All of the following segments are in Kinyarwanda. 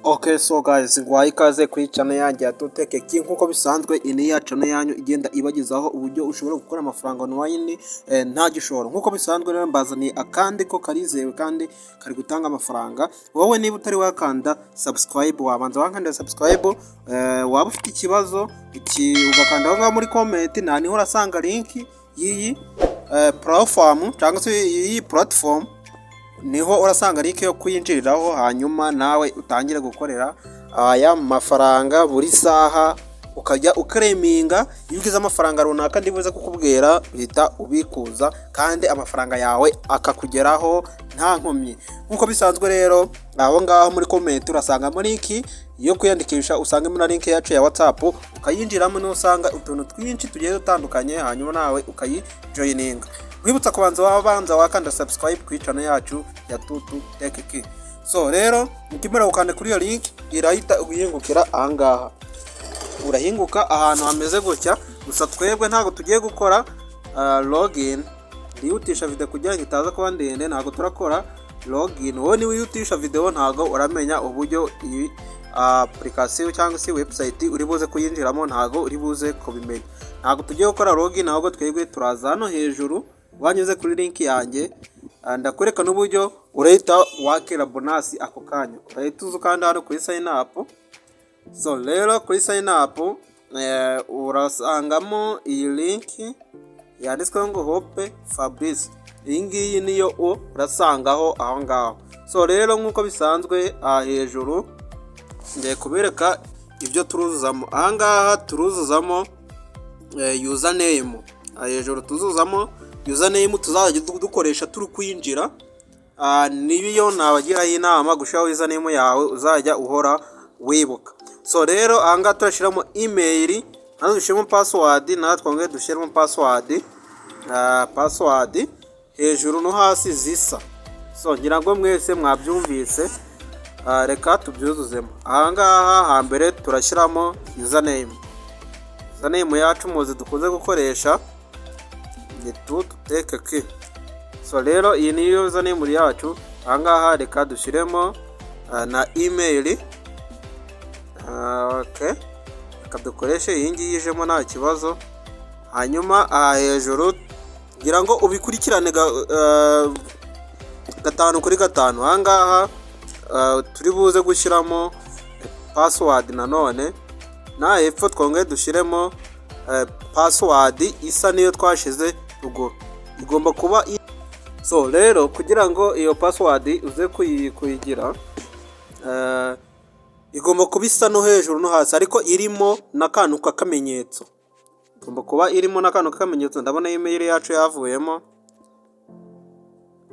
Okay, so guys, nguhaye ikaze kuri channel yanjye ya Tuteke King. Nkuko bisanzwe, iyi ni ya channel yanyu igenda ibagezaho uburyo ushobora gukora amafaranga online nta gishoro. Nkuko bisanzwe rero, mbazaniye akandi ko karizewe kandi kari gutanga amafaranga. Wowe niba utari wakanda subscribe, wabanza wakanda subscribe. Waba ufite ikibazo iki, ugakanda aho ngaho muri comment, nta niho urasanga link y'iyi platform cyangwa se iyi platform, niho urasanga link yo kwinjiriraho, hanyuma nawe utangire gukorera aya mafaranga buri saha, ukajya uclaiminga. Iyo ugize amafaranga runaka ndibuze kukubwira, uhita ubikuza kandi amafaranga yawe akakugeraho nta nkomyi. Nk'uko bisanzwe rero, aho ngaho muri comment urasangamo link yo kwiyandikisha, usangemo na link yacu ya WhatsApp, ukayinjiramo, niho usanga utuntu twinshi tugiye dutandukanye, hanyuma nawe ukayijoininga. Wibutsa kubanza wabanza wakanda subscribe kuri channel yacu ya Tutu Tech Key. So rero, ukimara gukanda kuri iyo link, irahita uhingukira ahangaha, urahinguka ahantu hameze gutya. Gusa twebwe ntabwo tugiye gukora login. Ndihutisha video kugira ngo itaza kuba ndende. Ntabwo turakora login. Wowe niwihutisha video, ntabwo uramenya uburyo iyi application cyangwa se website uri buze kuyinjiramo, ntabwo uri buze kubimenya. Ntabwo tugiye gukora login, ahubwo twebwe turaza hano hejuru wanyuze kuri link yanjye. Ndakwereka n'uburyo urahita wakira bonus ako kanya. Urahita uza ukanda hano kuri sign up. So rero, kuri sign up urasangamo iyi link yanditsweho ngo Hope Fabrice. Iyi ngiyi niyo urasangaho aho ngaho. So rero, nk'uko bisanzwe, aha hejuru ngiye kubereka ibyo turuzuzamo. Aha ngaha turuzuzamo username. Aha hejuru tuzuzamo username tuzajya dukoresha turi kwinjira. Niyo nabagiraho inama gushyiraho username yawe uzajya uhora wibuka. So rero, ahangaha turashyiramo email, nazo dushyiramo password, natwe twongere dushyiremo password, password hejuru no hasi zisa. So ngira ngo mwese mwabyumvise. Reka tubyuzuzemo. Ahangaha hambere turashyiramo username. Username yacu muzi dukunze gukoresha ni tuteke. So rero, iyi niyo username yacu. Ahangaha reka dushyiremo na email. Okay, reka dukoreshe iyi ngiyi ijemo, nta kibazo. Hanyuma aha hejuru, ngira ngo ubikurikirane gatanu kuri gatanu. Ahangaha turi buze gushyiramo password nanone, na hepfo twongere dushyiremo password isa n'iyo twashize ruguru, igomba kuba. So rero, kugira ngo iyo password uze kuyigira, igomba kuba isa no hejuru no hasi, ariko irimo n'akantu k'akamenyetso, igomba kuba irimo n'akantu k'akamenyetso. Ndabona email yacu yavuyemo.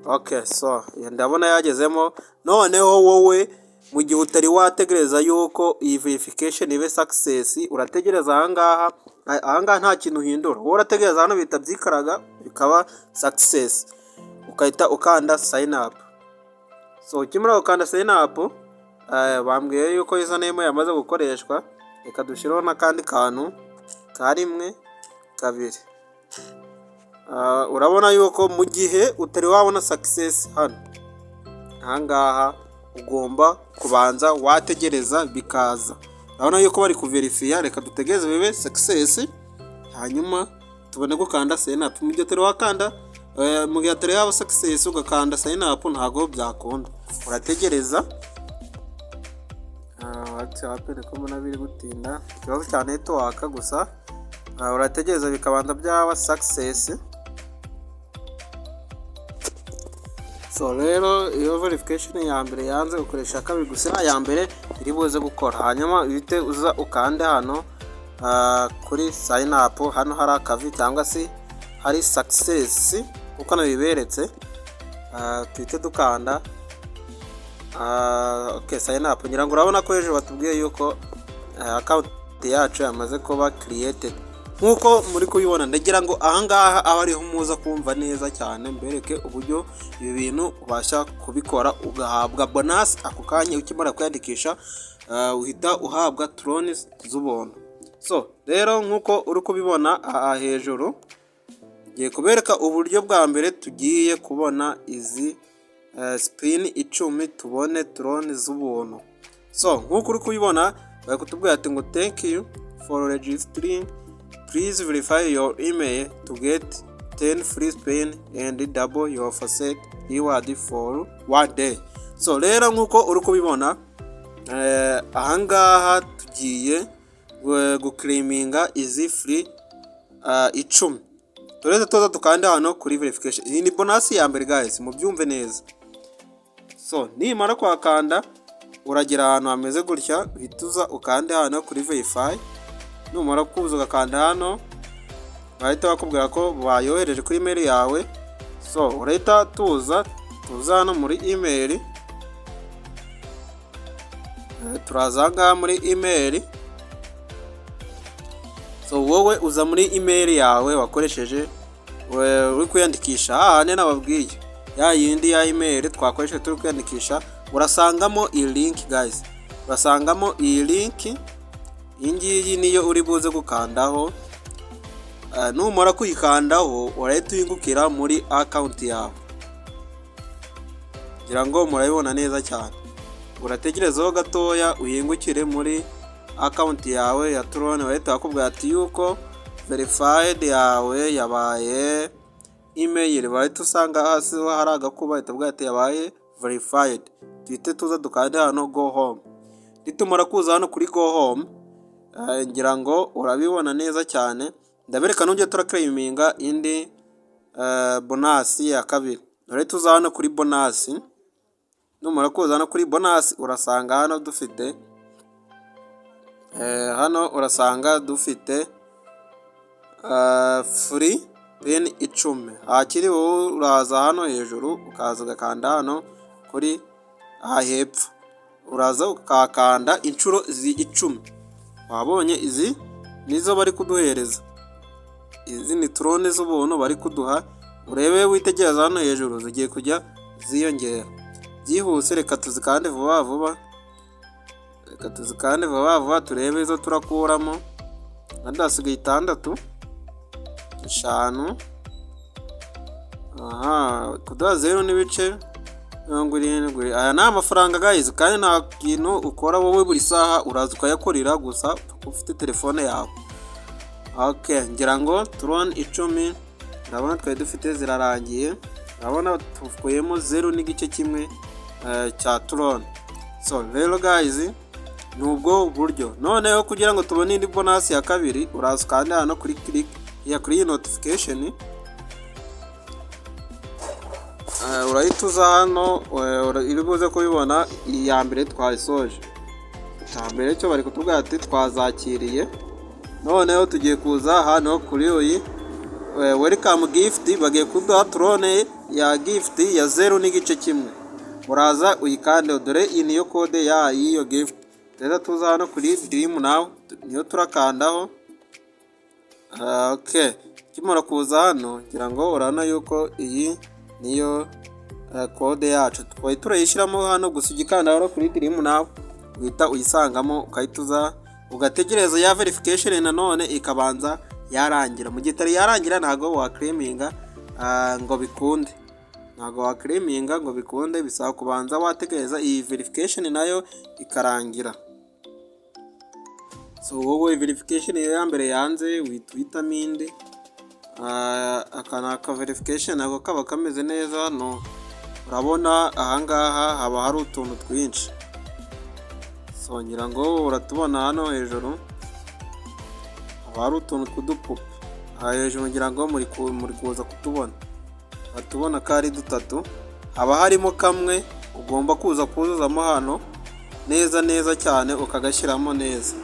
Okay, so ndabona yagezemo. Noneho wowe, mu gihe utari wategereza yuko iyi verification ibe success, urategereza ahangaha. Ahangaha nta kintu uhindura, wowe urategereza hano bihita byikaraga bikaba success, ugahita ukanda sign up. So ukimara gukanda sign up, bambwiye yuko username yamaze gukoreshwa. Reka dushyireho n'akandi kantu ka rimwe kabiri. Urabona yuko mu gihe utari wabona success hano ahangaha, ugomba kubanza wategereza bikaza. Urabona yuko bari kuverifiya. Reka dutegereze bibe success, hanyuma tubone gukanda sign up. Mu gihe utari wakanda, mu gihe atari yaba success ugakanda sign up, ntabwo byakunda, urategereza. What happened? Ko mbona biri gutinda? Ikibazo cya network gusa. Urategereza bikabanza byaba success. So rero, iyo verification ya mbere yanze, ukoresha kabiri gusa, ya mbere iri buze gukora. Hanyuma uhite uza ukande hano kuri sign up, hano hari akavi cyangwa se hari success kuko nabiberetse. Tuhite dukanda okay, sign up. Ngira ngo urabona ko hejuru batubwiye yuko account yacu yamaze kuba created, nk'uko muri kubibona. Ndagira ngo ahangaha abe ariho muza kumva neza cyane, mbereke uburyo ibi bintu ubasha kubikora ugahabwa bonus ako kanya ukimara kwiyandikisha. Uhita uhabwa Tron z'ubuntu. So rero, nk'uko uri kubibona aha hejuru, ngiye kubereka uburyo bwa mbere tugiye kubona izi spin 10, tubone Tron z'ubuntu. So nk'uko uri kubibona, bari kutubwira ati ngo "Thank you for registering. Please verify your email to get 10 free spin and double your faucet reward for one day." So rero nk'uko uri kubibona, ahangaha tugiye guclaiminga izi free 10. Tureze tuza dukande hano kuri verification. Iyi ni bonus ya mbere, guys, mubyumve neza. So nimara kuhakanda, uragera ahantu hameze gutya, uhita uza ukande hano kuri verify. Numara kuza ugakanda hano, bahita bakubwira ko bayohereje kuri email yawe. So urahita tuza hano muri email. Turaza aha ngaha muri email. So wowe uza muri email yawe wakoresheje uri kwiyandikisha, hahandi nababwiye, ya yindi ya email twakoresheje turi kwiyandikisha. Urasangamo iyi link, guys, urasangamo iyi link. Iyi ngiyi niyo uri buze gukandaho. Numara kuyikandaho, urahita uhingukira muri account yawe. Ngira ngo murabibona neza cyane. Urategerezaho gatoya uhingukire muri account yawe ya Tron. Bahita bakubwira ati yuko verified yawe yabaye email. Bahita usanga hasi hari agakuba, bahita bavuga ati yabaye verified. Tuhite tuza dukande hano go home. Nitumara kuza hano kuri go home, ngira ngo urabibona neza cyane. Ndabereka n'uburyo turaclaiminga indi bonus ya kabiri. Urahita uza hano kuri bonus. Numara kuza hano kuri bonus, urasanga hano dufite hano urasanga dufite free spin 10. Hakiri wowe uraza hano hejuru, ukaza ugakanda hano kuri aha hepfo, uraza ukahakanda inshuro 10. Wabonye, izi nizo bari kuduhereza, izi ni Tron z'ubuntu bari kuduha. Urebe, witegereza hano hejuru, zigiye kujya ziyongera byihuse. Reka tuzikande vuba vuba, reka tuzikande vuba vuba, turebe izo turakuramo. Kandi hasigaye itandatu, eshanu. Aha kuduha 0.70. Aya ni amafaranga, guys, kandi nta kintu ukora wowe. Buri saha uraza ukayakorera gusa ufite telefone yawe. Ok, ngira ngo Tron 10 urabona twari dufite zirarangiye. Urabona tukuyemo 0.1 cya Tron. So rero guys, ni ubwo buryo. Noneho kugira ngo tubone indi bonus ya kabiri, uraza ukanda hano kuri click ya kuri iyi notification. Urahita uza hano, uri buze kubibona. Iya mbere twayisoje. Icya mbere cyo bari kutubwira ati twazakiriye. Noneho tugiye kuza hano kuri uyi welcome gift. Bagiye kuduha Tron ya gift ya 0.1. Uraza uyikande. Dore iyi niyo code ya y'iyo gift. Rero tuza hano kuri redeem now, niyo turakandaho. Ok, kimara kuza hano, ngira ngo urabona yuko iyi niyo code yacu twari turayishyiramo hano. Gusa ugikanda hano kuri redeem now, uhita uyisangamo, ukahita uza ugategereza ya verification nanone ikabanza yarangira. Mu gihe itari yarangira, ntabwo waclaiminga ngo bikunde, ntabwo waclaiminga ngo bikunde. Bisaba kubanza wategereza iyi verification nayo ikarangira. So wowe verification ya mbere yanze, uhita uhitamo indi. Aka ni aka verification, nako kaba kameze neza. Hano urabona ahangaha haba hari utuntu twinshi. So ngira ngo uratubona hano hejuru, haba hari utuntu tw'udupupe aha hejuru. Ngira ngo muri kuza kutubona, uratubona ko ari dutatu. Haba harimo kamwe ugomba kuza kuzuzamo hano neza neza cyane, ukagashyiramo neza.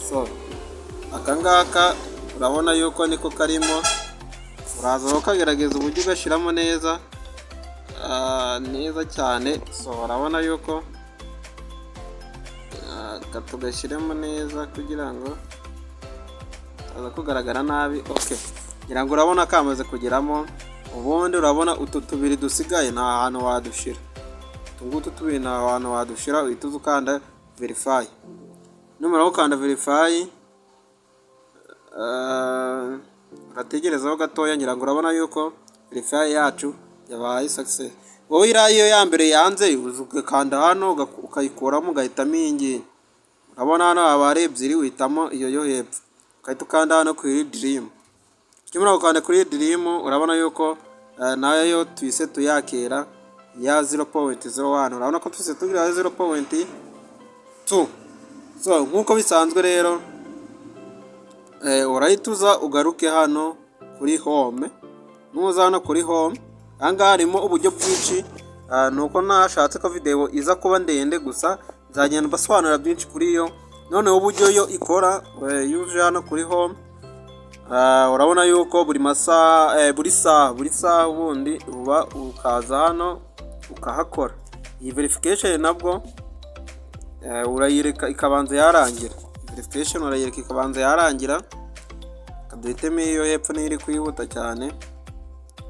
So aka ngaka urabona yuko niko karimo. Uraza ukagerageza uburyo ugashyiramo neza neza cyane. So urabona yuko tugashyiremo neza kugira ngo kaza kugaragara nabi. Ok, ngira ngo urabona kamaze kugeramo. Ubundi urabona utu tubiri dusigaye nta hantu wadushyira. Utu ngutu tubiri nta hantu wadushyira. Uhita uza ukanda verify. Numara gukanda verify, urategerezaho gatoya. Ngira ngo urabona yuko verify yacu yabaye success. Wowe iriya iyo ya mbere yanze, uza ugakanda hano ukayikuramo, ugahitamo iyi ngiyi. Urabona hano haba hari ebyiri, uhitamo iyo yo hepfo, ugahita ukanda hano kuri redeem. Ukimara gukanda kuri redeem, urabona yuko nayo tuhise tuyakira ya 0.01. Urabona ko tuhise tugira 0.2. So nk'uko bisanzwe rero, urahita uza ugaruke hano kuri home. Nuza hano kuri home, ahangaha harimo uburyo bwinshi. Ni uko nashatse ko video iza kuba ndende, gusa nzagenda mbasobanurira byinshi kuri yo. Noneho uburyo yo ikora, iyo uje hano kuri home, urabona yuko buri masaha, buri saha ubundi uba ukaza hano ukahakora iyi verification. Nabwo urayireka ikabanza yarangira. Verification urayireka ikabanza yarangira. Kaduhitemo iyo hepfo, niyo iri kwihuta cyane.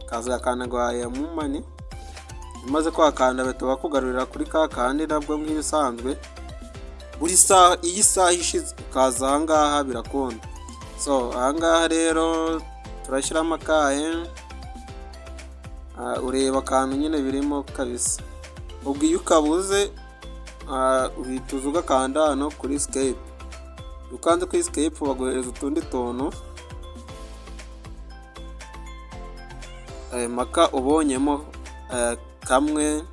Ukaza ugakanda ngo I am human. Umaze kuhakanda, bahita bakugarurira kuri ka kandi. Nabwo nk'ibisanzwe, buri saha, iyi saha ishize ukaza ahangaha, birakunda. So ahangaha rero turashyiramo akahe? Ureba akantu nyine birimo kabisa. Ubwo iyo ukabuze, uhita uza ugakanda hano kuri skip. Iyo ukanze kuri skip, baguhereza utundi tuntu mpaka ubonyemo kamwe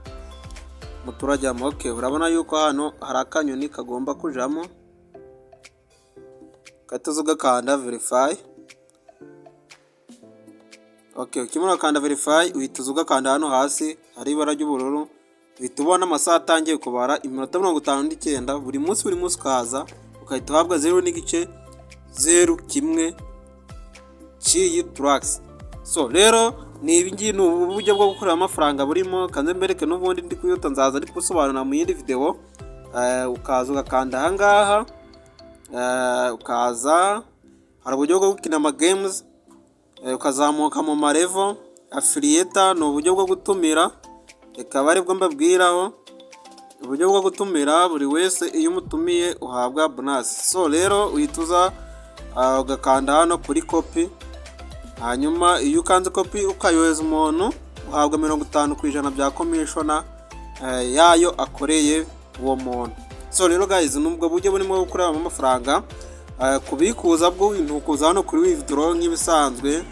mu turajyamo. Okay, urabona yuko hano hari akanyoni kagomba kujamo, ugahita uza ugakanda verify. Okay, ukimara gukanda verify, uhita uza ugakanda hano hasi hari ibara ry'ubururu, uhita ubona amasaha atangiye kubara, iminota 59. Buri munsi, buri munsi ukaza ugahita uhabwa 0.01 cy'iyi Turax. So rero ni ibi ngibi, ni ubu buryo bwo gukorera amafaranga burimo. Kanze mbereke n'ubundi ndi kwihuta, nzaza ndi kubusobanura mu yindi video. Ukaza ugakanda ahangaha, ukaza hari uburyo bwo gukina ama games, ukazamuka mu ma level. Affiliate ni uburyo bwo gutumira, reka aribwo mbabwiraho. Uburyo bwo gutumira, buri wese iyo umutumiye uhabwa bonus. So rero uhita uza ugakanda hano kuri copy. Hanyuma iyo ukanze copy ukayohereza umuntu, uhabwa 50% bya commission yayo akoreye uwo muntu. So rero guys, ni ubwo buryo burimo gukoreramo amafaranga. Kubikuza bwo ntukuza hano kuri withdraw nk'ibisanzwe.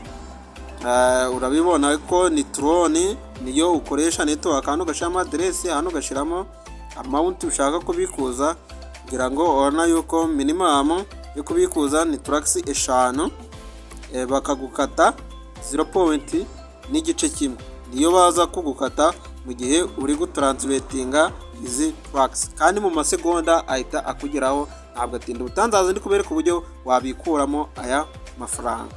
Urabibona ko ni Tron niyo ukoresha network. Hano ugashyiramo aderesi, hano ugashyiramo amount ushaka kubikuza. Kugira ngo urabona yuko minimum yo kubikuza ni Turax 5, bakagukata zero point n'igice kimwe, niyo baza kugukata mu gihe uri gutranslatinga izi Turax, kandi mu masegonda ahita akugeraho, ntabwo atinda. Ubutanzaza ndi kubereka uburyo wabikuramo aya mafaranga.